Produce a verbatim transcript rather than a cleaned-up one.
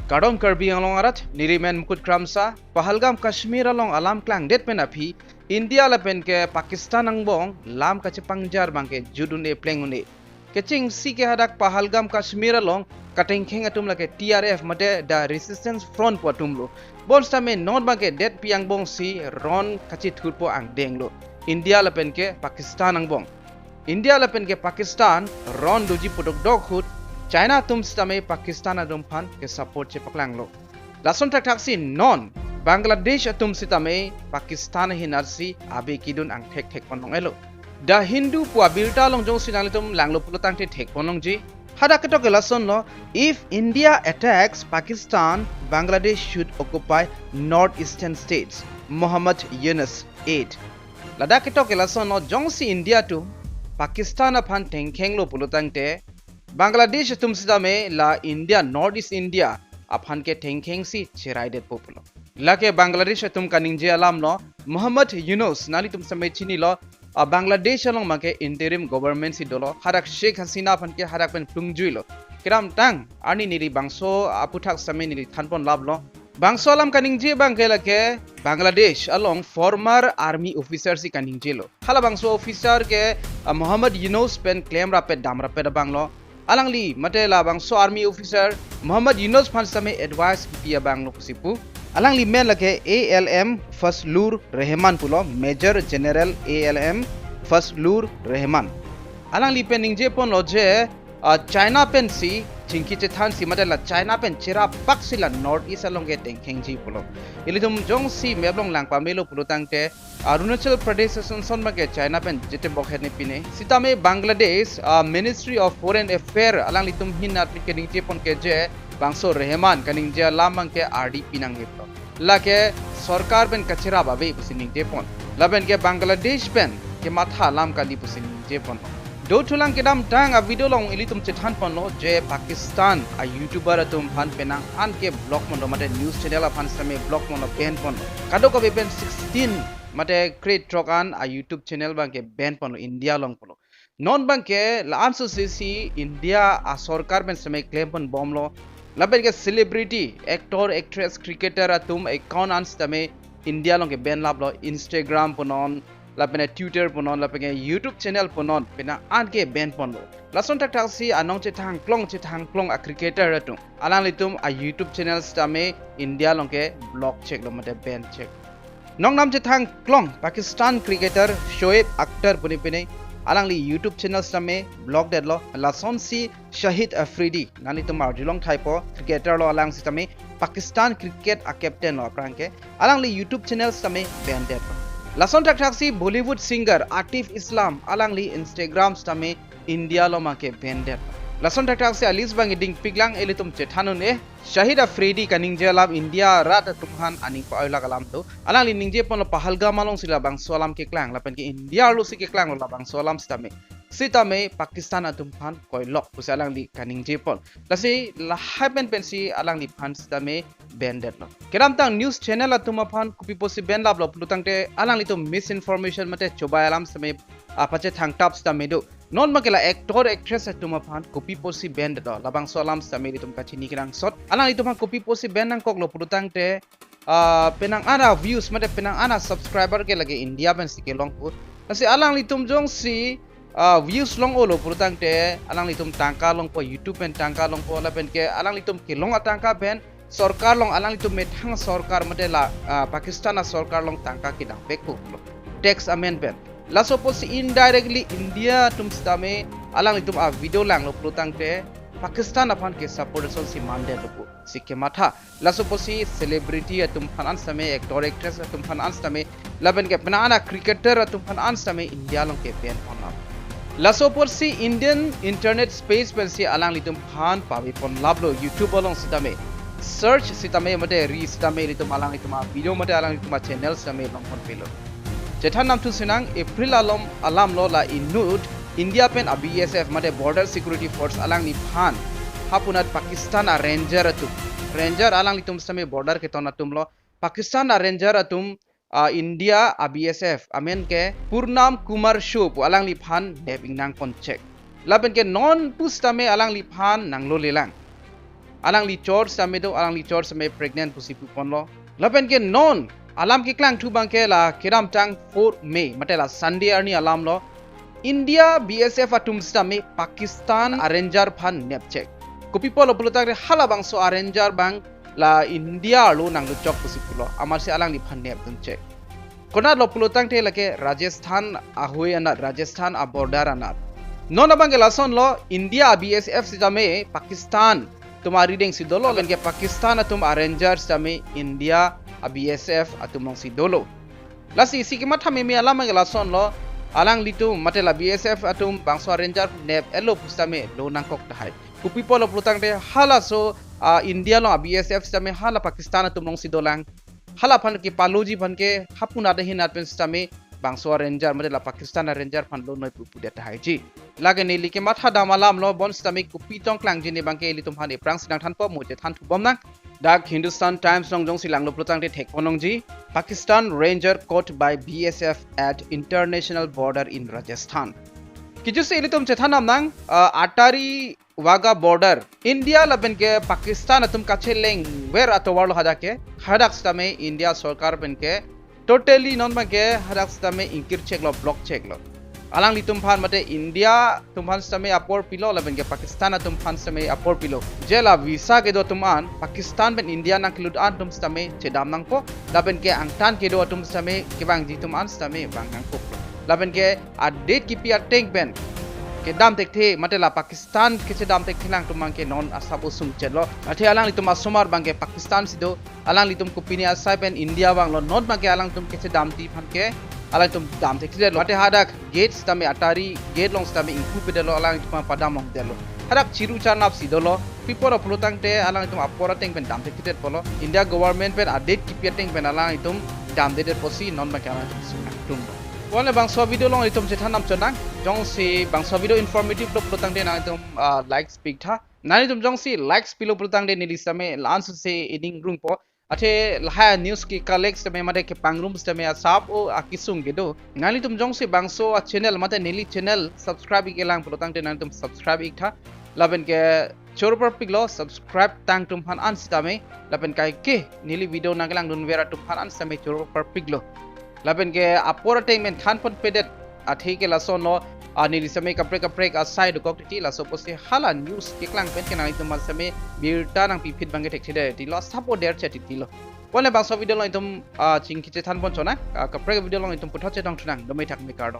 Kardom Karbi Anglong arat, neli men Mukut Kramsa. Pahalgam Kashmir along alam klangdet pen aphi India lapen ke Pakistan angbong lam kachepangjar abang ke jut un-e pleng un-e. Kechengsi ke hadak Pahalgam Kashmir along katengkheng atum lake T R F mate the Resistance Front pu atum lo. Bonsitame non abang ke detpi angbongsi ron kachithurpo angdeng lo, India lapen ke Pakistan angbong. India lapen ke Pakistan ron doji pu dokdok ahut China atum sitame Pakistan atum aphan kesupport chepaklanglo. Lason thakthaksi non Bangladesh atum sitame Pakistan ahin arsi abe kedun angthek thekpon long-elo. The Hindu pu abirta along jongsi nanglitum langlo pulo tangte thekpon longji. Hadak ketok ke lasonlo: "If India attacks Pakistan, Bangladesh should occupy northeastern states," Muhammad Yunus eight. Ladak ketok ke lasonlo: jongsi India atum Pakistan aphan tengkhenglo pulo tangte, Bangladesh atum sitame la India, North East India aphan ke tengkhengsi cheraidetpo pulo. Lake Bangladesh atum kaningje alamlo. Muhammad Yunus, nanglitum sitame chinilo, a Bangladesh along abang ke interim government si dolo. Hadak Sheikh Hasina aphan ke hadak pen plungjuilo. Kedamtang arni neli bangso aphuthak sitame neli thanpon laplo. Bangso alam kaningje abang ke lake Bangladesh along former army officer si kaningjelo. Halabangso officer ke, ah, Muhammad Yunus pen klem rapet dam rapet abanglo. Alangli mate labangso army officer Muhammad Yunus aphan sitame advice kipi abanglo pusi pu. Alangli men lake A L M Fazlur Rahman pulo, Major General A L M Fazlur Rahman. Alangli pen ningjeponlo je, ah, China pensi chingki chethansi mate la China pen cherapaksi la North East along ke tengkhengji pulo. Ilitum jongsi map along lang pamelo pulo tangte, Arunachal Pradesh asonson abang ke China pen jetembok herne pine. Sitame Bangladesh, ah, Ministry of Foreign Affairs alanglitum ahin arni keningjepon ke je bangso Rahman kaningje alam abang ke ardi pinang heplo. Lake sorkar pen kacherap ave pusi ningjepon. Lapen ke Bangladesh pen kematha alam kali pusi ningjepon. Dothulang, kedamtang a video along ilitum chethanponlo je Pakistan a YouTuber atum aphan penang an ke block ponlo mate news channel aphan sitame block ponlo, ban ponlo. Kadokave pen sixteen mate krethrok an a YouTube channel abang ke ban ponlo India along pulo. Non abang ke la-an sosesi India a sorkar pen sitame klempon bomlo. Lapen ke celebrity, actor, actress, cricketer atum account an sitame India along ke ban laplo, Instagram punon, lapen Twitter punon, lapen ke YouTube channel punon, penang an ke ban ponlo. Lason thakthaksi anong chethangklong chethangklong a cricketer atum, alanglitum a YouTube channel sitame India along ke block cheklo mate ban chek. Nongnam chethangklong Pakistan cricketer Shoaib Akhtar pu nepine, alangli YouTube channel sitame block detlo. Lasonsi Shahid Afridi, nanglitum arjulong thaipo, cricketer lo alang sitame, Pakistan cricket a captain lo aphrang ke, alangli YouTube channel sitame ban detlo. Lason thakthaksi Bollywood singer Atif Islam, alangli Instagram sitame India along abang ke ban detlo. Lason thakthaksi a list abang ke dingpiklang, ilitum chethan un-e. Shahid Afridi kaningje alam India rat atum aphan aning pa-oilak alam do. Alangli ningjeponlo Pahalgam alongsi labangso alam keklang, lapen ke India arlosi keklanglo labangso alam sitame. Sitame Pakistan atum aphan koilok pusi alangli kaningjepon. Lasi lahai pen pensi alangliphan sitame ban detlo. Kedamtang news channel atum aphan kopi pusi ban laplo pulo tangte, alanglitum misinformation mate chobai alam sitame, ah, pachethangtap sitame do. Non abang ke la actor actress atum aphan kopi pusi ban detlo, labangso alam sitame ilitum kachini kenangsot. Alanglitum aphan kopi pusi ban nangkoklo pulo tangte, ah, penang an a views mate penang an a subscriber ke lake India pensi kelong pu. Lasi alanglitum jongsi, ah, views long-olo pulo tangte, alanglitum tangka longpo, YouTube pen tangka longpo, lapen ke alanglitum kelong atangka pen sorkar along, alanglitum methang sorkar mate la, ah, Pakistan a sorkar along tangka kedang vekpo pulo, tax amen pen. Laso pusi indirectly India atum sitame alanglitum a video langlo pulo tangte, Pakistan aphan ke support asonsi mandetlo pusi kematha. Laso pusi celebrity atum aphan an sitame, actor actress atum aphan an sitame, lapen ke penang an a cricketer atum aphan an sitame India along ke ban ponlo. Laso pusi Indian internet space pensi alanglitum aphan pavepon laplo, YouTube along sitame. Search sitame mate ri sitame ilitum alanglitum a video mate alanglitum a channel sitame longponpelo. Chethan namthu sinang, April alom alamlo la inut India pen a B S F mate Border Security Force alangliphan hapunat Pakistan a ranger atum, ranger alanglitum sitame border keton atumlo, Pakistan a ranger atum, ah, India a B S F amen ke Purnam Kumar Show pu alangliphan nep ingnangpon chek. Lapen ke non pusitame alangliphan nanglolelang. Alangli chor sitame do, alangli chor sitame pregnant pusi puponlo. Lapen ke non alam keklangthu abangke la kedamtang four May, mate la Sunday arni alamlo, India B S F atum sitame Pakistan a-ranger aphan nepchek. Kopi apotlo pulotangte halabangso a-ranger abang la India arlo nangluchok pusi pulo, amatsi alangliphan nepdunchek. Konatlo pulotangte lake Rajasthan ahoi anat, Rajasthan a-border anat. Non abangke lasonlo, India a-B S F sitame Pakistan atum arideng si dolo, lapen ke Pakistan atum a-ranger sitame India a-B S F atum alongsi dolo. Lasi isi kematha meme alam abangke lasonlo, alanglitum mate la B S F atum bangso a-ranger nep-etlo pusitame lo nangkok tahai. Kopi apotlo pulotangte halaso, ah, India along a-B S F sitame hala Pakistan atum alongsi dolang. Hala aphan kepaloji aphan ke hapunat ahinat pen sitame bangso a-ranger mate la Pakistan a-ranger aphan lonoi pu pudet tahai ji. Lake neli kematha dam alamlo, bonsitame kopi tong klangji ne abangke ilitum aphan aphrangsi nangthanpo, mo chethanthubom nang. Dak Hindustan Times along jongsi langlo pulotangte thekpon longji, Pakistan ranger caught by B S F at international border in Rajasthan. Kejutsi ilitum chethan nam nang, ah, Attari Wagah border, India lapen ke Pakistan atum kachelengver atovarlo hadak ke. Hadak sitame India sorkar pen ke totally non abangke hadak sitame ingkir cheklo, block cheklo. Alanglitum aphan mate India atum aphan sitame apor pilo, lapen ke Pakistan atum aphan sitame apor pilo. Je la visa kedo atum an, Pakistan pen India nangkelut an atum sitame chedam nangpo, lapen ke angtan kedo atum sitame kevangji atum an sitame vang nangpo. Lapen ke a-date kipi ateng pen kedam thekthe, mate la Pakistan kechedam thekthe nangtum abangke non asap osung chetlo. Athe alanglitum asomar abangke Pakistan si do, alanglitum kopine asai pen India vanglo, non abangke alangtum kechedamti aphan ke alangtum dam thekthedetlo. Mate hadak gate sitame Attari gate along sitame ingpu pedetlo, alangtum padam longdetlo. Hadak chiru charnap si dolo. Kopi apotlo pulotangte alangtum apor ateng pen dam thekthedet pulo. India government pen a-date kipi ateng pen alangtum damdedet pusi non abangke alangtum sung nangtum. Pon labangso video along itum chethan nam chonang. Jongsi bangso video informative lo pulotangte nangtum, ah, likes pi-iktha. Nanglitum jongsi likes pilo pulotangte neli sitame la-an suse ining rungpo. Athe lahai news ke collect sitame mate kepangrum sitame asap o akesung kedo. Nanglitum jongsi bangso a-channel mate neli channel subscribe ik-elang pulotangte nangtum subscribe iktha. Lapen ke choro parpiklo subscribe tang atum aphan an sitame. Lapen kaike neli video nangkelangdunver atum aphan an sitame choro parpiklo. Lapen ke apor ateng pen thanpon pedet athe ke lasonlo, ah, neli sitame kaprek kaprek asai dokok titi, laso pusi hala news keklang pen ke nanglitum aphan sitame birta nangpiphit abangke thekthedet titilo, asap o der chet titilo. Pon labangso video along itum, ah, chingki chethanpon chonang, ah, kaprek video along itum puthot chetongthunang, dome thakme kardom.